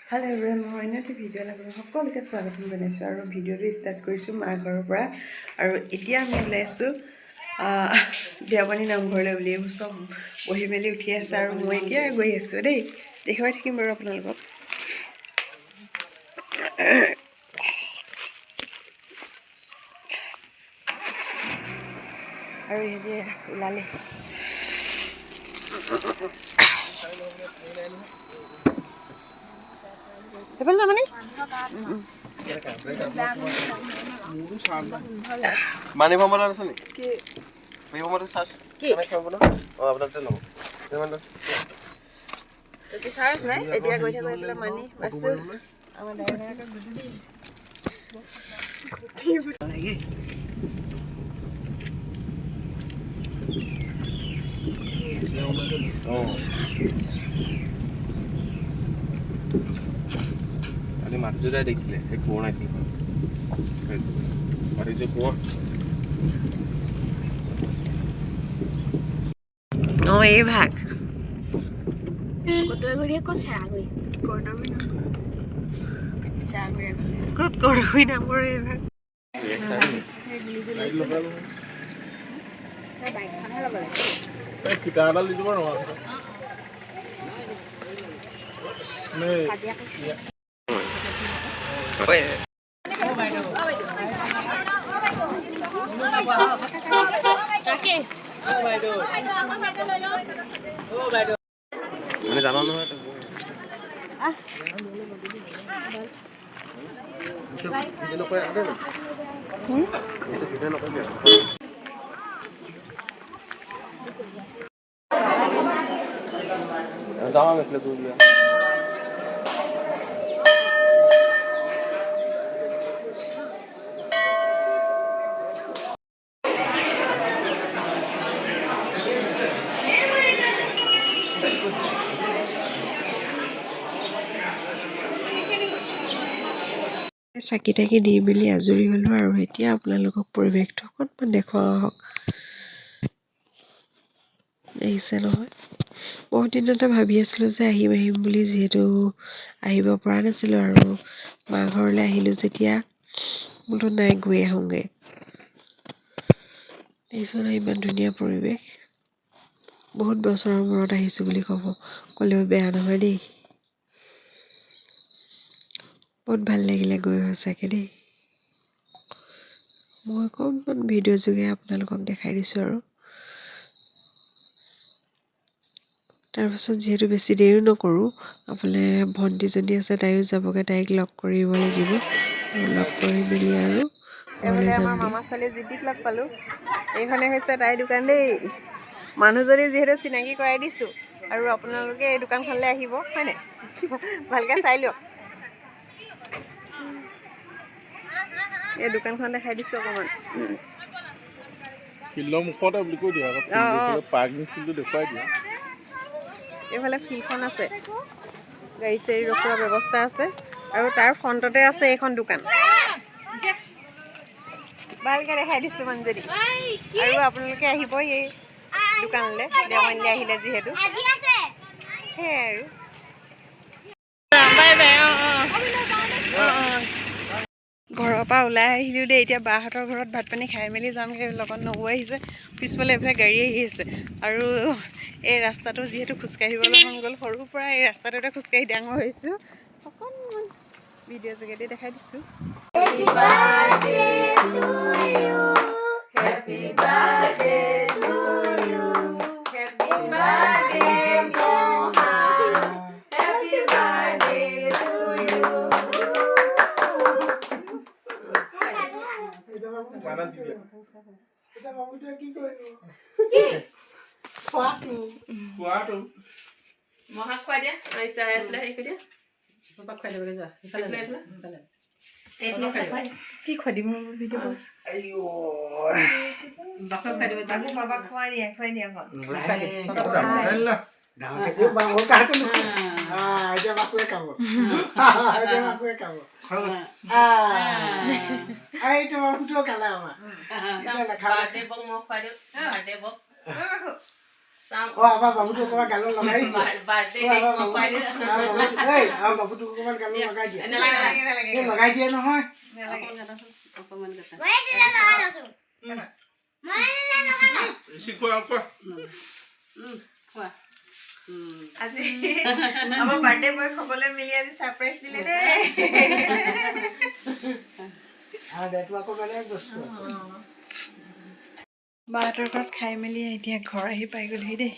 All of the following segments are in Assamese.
হেল্ল' এভৰিৱান, মই অন্য এটি ভিডিঅ' আপোনালোক সকলোকে স্বাগতম জনাইছোঁ আৰু ভিডিঅ'টো ষ্টাৰ্ট কৰিছোঁ মাৰ ঘৰৰ পৰা। আৰু এতিয়া আমি ওলাইছোঁ দেওপানী নামঘৰলৈ বুলি। এইবোৰ চব বহি মেলি উঠি আছে আৰু মই এতিয়া গৈ আছোঁ দেই। দেখুৱাই থাকিম বাৰু আপোনালোকক। আৰু ইহঁতি ওলালে। সেইফালে যাবানে? মানি ভ্ৰমণত আছে নেকি? মানি ভ্ৰমণত চাৰ্জ কি? কেনেকৈ হ'ব ন? অঁ, আপোনাৰ তাতে ল'ব। কিমান লয়? চাৰ্জ নাই। এতিয়া গৈ থাকোঁ এইফালে মানি বাছো আমাৰ ড্ৰাইভাৰক লাগে। অঁ, কালি মাধুৰ্যদাই দেখিছিলে সেই কোঁৱৰ নাইকিলখন, মাধুৰ্য কোঁৱৰ। অঁ, এই ভাগ। কটুৱাগুৰি আকৌ চেৰাগুৰি। ক'ত কৰৈ নামৰ এই ভাগ। ফিটা এডাল দি দিব ৰঙা ফিটা। মানে জানো নহয়। নকয় আকৌ দেই। এইটো ভিডিঅ' নকৰিবি আৰু। যাওঁ আমি এইফালে গৈ উলিয়াম। চাকি তাকি দি মেলি আজৰি হ'লোঁ আৰু এতিয়া আপোনালোকক পৰিৱেশটো অকণমান দেখুওৱা হওক। দেখিছে নহয়, বহুত দিনতে ভাবি আছিলোঁ যে আহিম আহিম বুলি, যিহেতু আহিব পৰা নাছিলোঁ আৰু মা ঘৰলৈ আহিলোঁ যেতিয়া বোলো নাই, গৈ আহোঁগৈ। দেখিছোঁ নহয়, ইমান ধুনীয়া পৰিৱেশ। বহুত বছৰৰ মূৰত আহিছোঁ বুলি ক'ব ক'লেও বেয়া নহয় দেই। বহুত ভাল লাগিলে গৈ সঁচাকৈ দেই। মই অকণমান ভিডিঅ' যোগে আপোনালোকক দেখাই দিছোঁ। আৰু তাৰপাছত যিহেতু বেছি দেৰিও নকৰোঁ, এইফালে ভণ্টিজনী আছে, তাইও যাবগৈ, তাইক লগ কৰিব লাগিব আৰু লগ কৰি মেলি আৰু ঘৰলৈ এইফালে আমাৰ যামগৈ। মামা ছোৱালী জিতিক লগ পালোঁ। এইখনে হৈছে তাইৰ দোকান দেই। মানুহজনী যিহেতু চিনাকি কৰাই দিছোঁ আৰু আপোনালোকে এই দোকানখনলৈ আহিব, হয় নাই? ভালকৈ চাই লওক। এই দোকানখন দেখাই দিছোঁ অকণমান। ফিল্ডৰ মুখতে বুলি কৈ দিয়া আকৌ। অঁ। পাৰ্কিং ফিল্ডটো দেখুৱাই দিয়া। এইফালে ফিল্ডখন আছে, গাড়ী চাড়ী ৰখোৱা ব্যৱস্থা আছে আৰু তাৰ ফ্ৰণ্টতে আছে এইখন দোকান। ভালকৈ দেখাই দিছোঁ মানুহজনী। আৰু আপোনালোকে আহিব এই দোকানলৈ দেওবানীলৈ আহিলে যিহেতু। সেয়াই আৰু, বাই বাই। অঁ, ঘৰৰ পৰা ওলাই আহিলোঁ দেই। এতিয়া বাহঁতৰ ঘৰত ভাত পানী খাই মেলি যামগৈ। লগত নবৌ আহিছে, পিছফালে এইফালে গাড়ী আহি আছে। আৰু এই ৰাস্তাটো যিহেতু খোজকাঢ়িবলৈ মন গ'ল, সৰুৰ পৰা এই ৰাস্তাটোতে খোজকাঢ়ি ডাঙৰ হৈছোঁ। অকণমান ভিডিঅ' যোগেদি দেখাই দিছোঁ। মাইনাছ দি দিয়া। খোৱাটো। মহাক খুৱাই দিয়া। আহিছে, এইফালে হেৰি কৰি দিয়া। এইফালে, এইফালে। কি খুৱাই দিম? ভিডিঅ' বাবাক খুৱাই দিয়া, খুৱাই দিয়া অকণ। এতিয়া বাকুৱে খাব, এতিয়া বাকুৱে খাব। এইটো বাকুটো খালে আমাৰ এতিয়া নাখাওঁ। বাৰ্থডে বক মই খুৱাই দিওঁ, বাৰ্থডে বক। চ। অ, আমাৰ বাবুটো অকণমান গালত লগাই দিয়া। বাৰ্থডে অ, আমাৰ বাবু, আমাৰ বাবু, এই, আমাৰ বাবুটোক অকণমান গালত লগাই দিয়া। নালাগে। নালাগে। এই লগাই দিয়ে নহয়। বেছি খোৱা, খোৱা। আজি আমাৰ বাৰ্থডে বয় সকলোৱে মিলি আজি ছাৰপ্ৰাইজ দিলে দেই। আৰু এইটো আকৌ বেলেগ বস্তু আকৌ। বাহঁতৰ ঘৰত খাই মেলি এতিয়া ঘৰ আহি পাই গ'লহি দেই।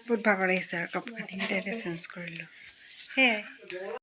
বহুত ভাগৰ লাগিছে আৰু কাপোৰ কানিকেইটা এতিয়া চেঞ্জ কৰিলোঁ, সেয়াই।